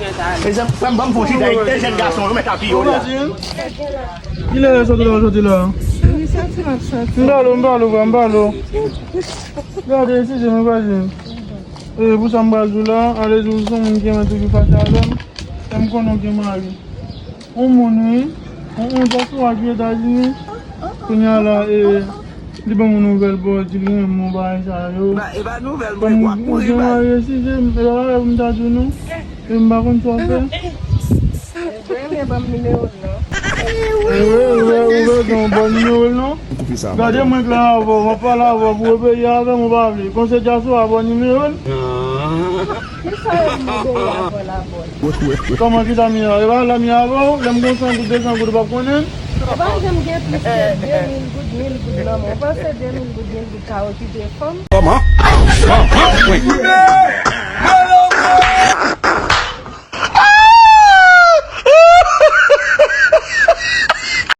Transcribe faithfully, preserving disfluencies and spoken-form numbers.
Mezanmi, frè m, ban m fon chita, de jèn gason, yo mèt apiye w la. Kilè lè soti la, soti la? M pale w, m pale w, frè m, m pale w. Gade, eskize m, vwazen. E, pou sa m pral di w la, alezi ou se yon moun ki renmen toujou fache avè m. E m konnen w gen mari. Yon moun, wi. Yon, yon dyaspora ki Etazini. Kounye a la, e, li ban mwen nouvèl bò, di li renmen mwen, bagay sa yo. Ba, e ba nouvèl mwen, w ap mouri bay. Mwen gen mari, eskize m, e pa bagay pou m ta di w non. E m pa konn sa w fè. Ou vle ban m nimewo l non? E wi, ou vle, ou vle gen yon bon nimewo l non? Gade mwen k la avè w, mwen pale avè w, pou w peye avè m, ou pa vle. Konsèy dyaspora, bon nimewo l. Kisa yo di dèyè avè w la, bòs? Kòman, kisa m ye a? E pa la m ye avè w, lè m gon san goud, de san goud, ou p ap konnen? Ou pa janm gen plis ke de mil goud, mil goud nan men w. Ou panse de mil goud, mil goud ka okipe fanm? Kòman? Kòman? Wi.